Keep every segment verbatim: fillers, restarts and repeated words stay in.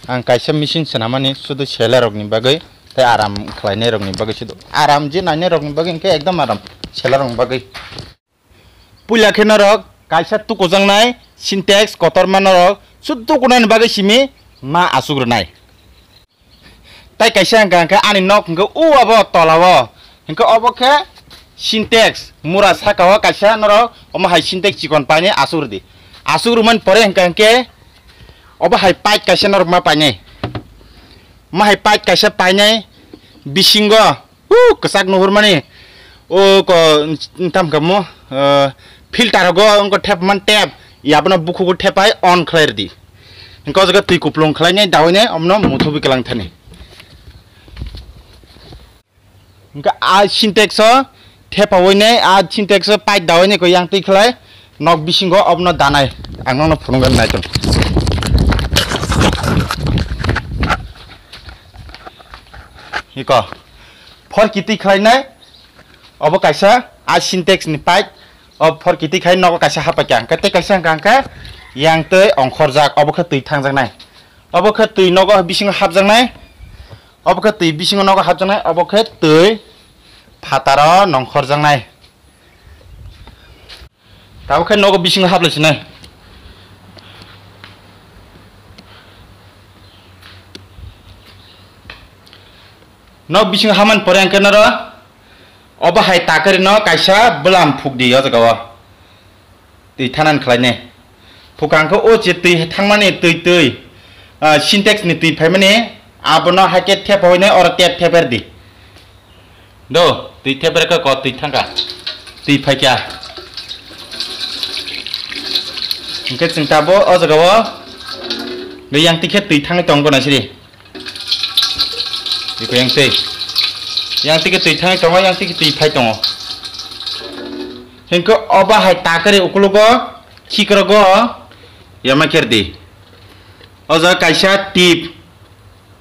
Ang kaisa machine swnamani sudu selarokni bagwi tei aram khlainairokni bagwi sudu. Aram je nainairokni bagwi hwnkhe ekdom aram, selarokni bagwi. Puila khe norok kaisa tukujaknai Sintex kotorma norok sudu tukunani bagwi simi ma asuk rwnai. Tai kaisa hwnkha hwnkhe ani nok hwnkhe o abo tola o. Hwnkhe obo khe Sintex mura saka o kaisa norok omo hai Sintex chikon painai asuk rwdi. Asuk rwmani pore hwnkha hwnkhe obo hai pipe kaisa norok ma painai. Ma hai pipe kaisa painai bisingo, uh, kwchak nuhurmani o ko, tam kamo, uh, filter go wngkha thepman tap, yabono bukhugo thepai on khlai rwdi. Hwnkhe o jaga twi kuplung khlainai daoinai omono muthubi kwlang thani. Hwnkhe a Sintex o thepaoinai, a Sintex o pipe daoinai koi yang twi khlai nok bisingo obono danai. Ang nono phunukgwi naitong. Iko. Phor kiti khlainai. Obo kaisa a Sintex ni pipe. O phor kiti khai nogo kaisa hapakya. Hwnkhe tei kaisa hwnkha hwnkhe yang twi ongkhorjak. Obo khe twi thangjaknai. Obo khe twi nogo bisingo hapjaknai. Obo khe twi bisingo nogo hapjaknai. Obo khe twi phataro nongkhorjaknai. Tabuk khe nogo bisingo haplaisinai. Nok bisingo haman pore hwnkhe noro obo hai takarino kaisa bwlam phukdi o jaga o. Twi thanan khlainai. Phukang khe o je twi thangmani twi twi, ah, Sintex ni twi phaimani abono haikhe thepaoinai oro tap theperdi. Do, twi theper khe ko twi thangkha. Twi phaikha. Hwnkhe chwng tabuk o jaga o yang twi khe twi thangwi tongo na siri. Iko yang twi. Yang twi khe twi thangwi tongo, yang twi khe twi phai tongo. Hwnkhe obo hai takari ukulugo, khikrogo, yama kherdi. O jaga kaisa tip.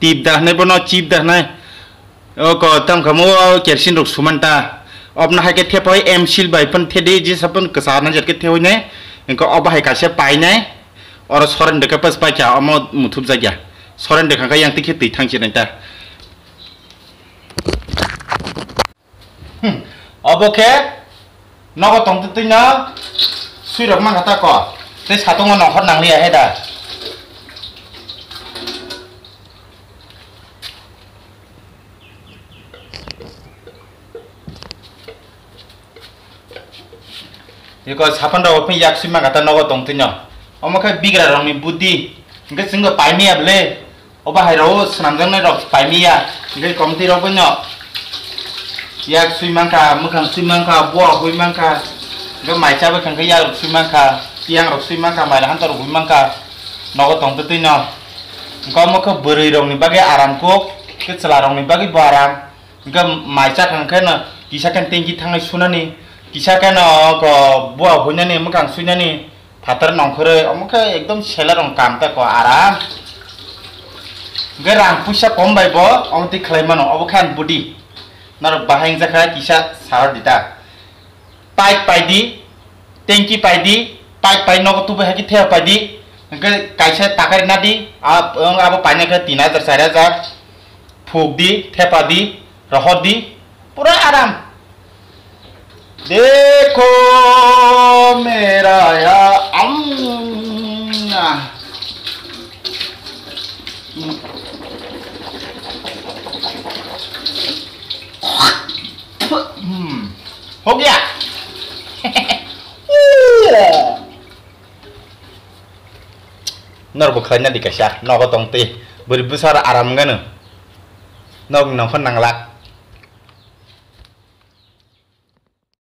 Tip da hwnwi bono chip da hwnwi. O ko tam kha mo kerosene rok suman ta. Obna hai khe thepai M seal bai phan thedi je sapon kwsa na jet khe thewi nai. Hwnkhe obo hai kaisa painai. Oro soren de khe pas paikha omo muthupjak ya. Soren de kha yang twi khe twi thang chinai ta. Hmm. Obo khe nogo tong twi no sui rok man kha ta ko. Tei satung o nongkhor nang liya he da. Iko sapan rok phi yak sui mangkha ta nogo tong twi no. Omo khe bigra rok ni budi. Hwnkhe chwng bo pai maya bwle. Obo hai rok swnamjaknai rok pai maya. Hwnkhe committee rok no yak sui mangkha, mwkhang sui mangkha, bua hui mangkha. Hwnkhe mai chabai kha hwnkhe yak rok sui mangkha, tiyang rok sui mangkha, mai rok hantor rok hui mangkha. Nogo tong twi no. Hwnkhe omo khe bwrwi rok ni bagwi aram kuk, khe chwla rok ni bagwi bo aram. Hwnkhe mai chakha hwnkhe no kisa khe tengki thangnai sunani, kisa khe no ko bua huinani, mwkhang suinani, phatar nongkhorwi, omo khe ekdom selarong kam ta ko aram. Hwnkhe rang puisa kom bai bo omo twi khlai mano, obo khe ani budi. Norok bahai wngjakha kisa sahor dita. Pipe paidi, tanki paidi, pipe pai nogo tubu hai khe thep paidi, hwnkhe kaisa takari nadi, a-, abo paina khe tin hajar, char hajar, phukdi, thepadi, rohordi, pura aram. Dekho mera ya, am, ah. Hmm. Ho gaya. Nor bo khlai na di kaisa, nogo tong twi. Bwrwi bwsa ro aram gano. Nog nongkhor nanglak.